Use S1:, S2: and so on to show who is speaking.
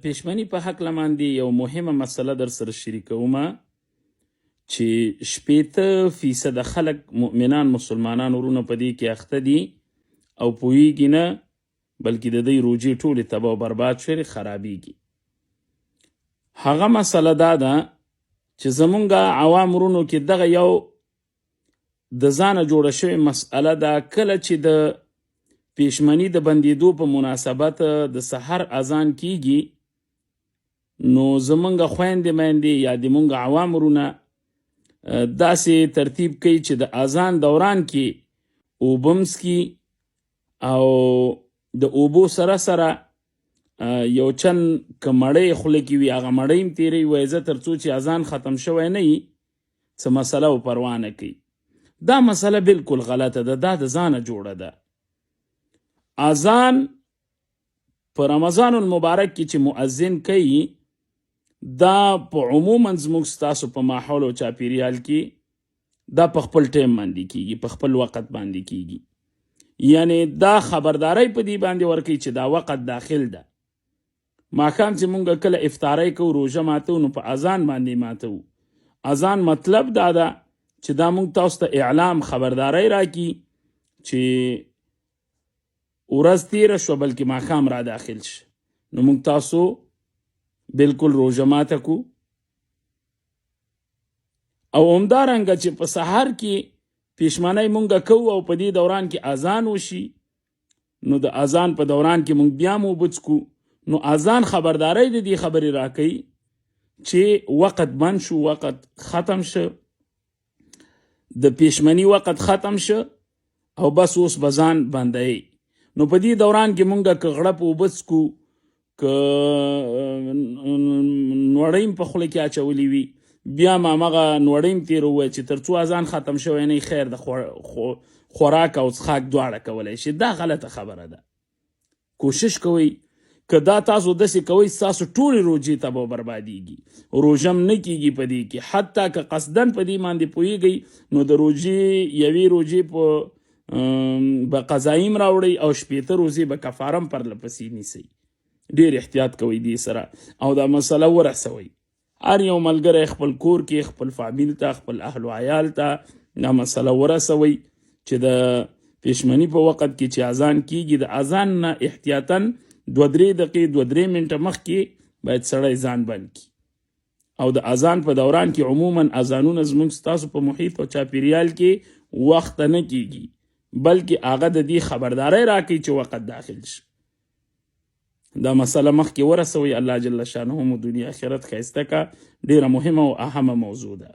S1: پېشمني په هکله باندې یو مهمه مسله در سره شریکوم چې 60% خلک مؤمنان مسلمانان ورونه په دې کې اخته دي او پوهیږي نه، بلکې د دوی روژې ټولې تباه او برباد شوې، خرابیږي. هغه مسله دا ده چې زمونږ عوام ورونو کې دغه یو د ځانه جوړه شوې مسئله ده، کله چې د پیشمني د بندیدو په مناسبت د سحر اذان کیږي نو زمونږ خویندې میندې یا د مونږ عوام ورونه داسې ترتیب کوي چې د اذان دوران کې اوبه هم څکي او د اوبو سره سره یو چن که مړۍ خوله کې وي هغه مړۍ هم تېروي، وایي زه تر څو چې اذان ختم شوی نه وي څه مسله او پروا نه کوي. دا مسله بالکل غلطه ده، دا د ځانه جوړه ده. اذان په رمضان المبارک کې چې مؤذن کوي دا په عموما زموږ ستاسو په ماحول او چاپیریال کې دا په خپل ټایم باندې کیږي، په خپل وخت باندې کیږي، یعنی دا خبرداری په دې باندې ورکوي چې دا وخت داخل ده. ماښام چې مونږ کله افطارۍ کوو، روژه ماتو، نو په اذان باندې ماتو. اذان مطلب دا ده چې دا مونږ تاسو ته اعلام خبرداری راکړي چې ورځ تیره شوه بلکې ماښام را داخل شي، نو مونږ تاسو بالکل روژه ماته کو. او همدارنګه چې په سحر کې پیشمنۍ مونږ کوو او په دې دوران کې اذان وشي، نو د اذان په دوران کې مونږ بیا هم اوبه څکو، نو اذان خبرداری د دې خبرې راکوي چې وخت بند شو، وخت ختم شو، د پیشمني وخت ختم شو او بس اوس به ځان بندوي. نو په دې دوران کې مونږ که غړپ اوبه څکو، که نوړۍ هم په خوله کې اچولې وي، بیا هم همغه نوړۍ هم تېر ووایي چې تر څو اذان ختم شوی نه، خیر د خوراک او څښاک دواړه کولی شي. دا غلطه خبره ده. کوشش کوئ که دا تاسو داسې کوئ ستاسو ټولې روژې ته به بربادیږي، روژه هم نه کیږي په دې کې. حتی که قصداً په دې باندې پوهیږئ نو د روژې یوې روژې په به قضایم راوړئ او 60 روزې به کفاره هم پرله پسې نیسئ. ډېر احتیاط کوئ دې سره او دا مسله ورسوئ. هر یو ملګری خپل کور کې خپل فامیل ته خپل اهل و عیال ته دا مسله ورسوئ چې د پیشمني په وخت کې چې اذان کیږي د اذان نه احتیاطاً 2-3 دقیقې 2-3 منټه مخکې باید سړی ځان بند کړي. او د اذان په دوران کې عموما اذانونه زموږ ستاسو په محیط او چاپیریال کې وخت نه کیږي، بلکې هغه د دې خبرداری راکوي چې وخت داخل شي. دا مسله مخکې ورسوئ. الله جل شانه مو دنیا آخرت ښایسته کړه. ډېره مهمه او اهمه موضوع ده.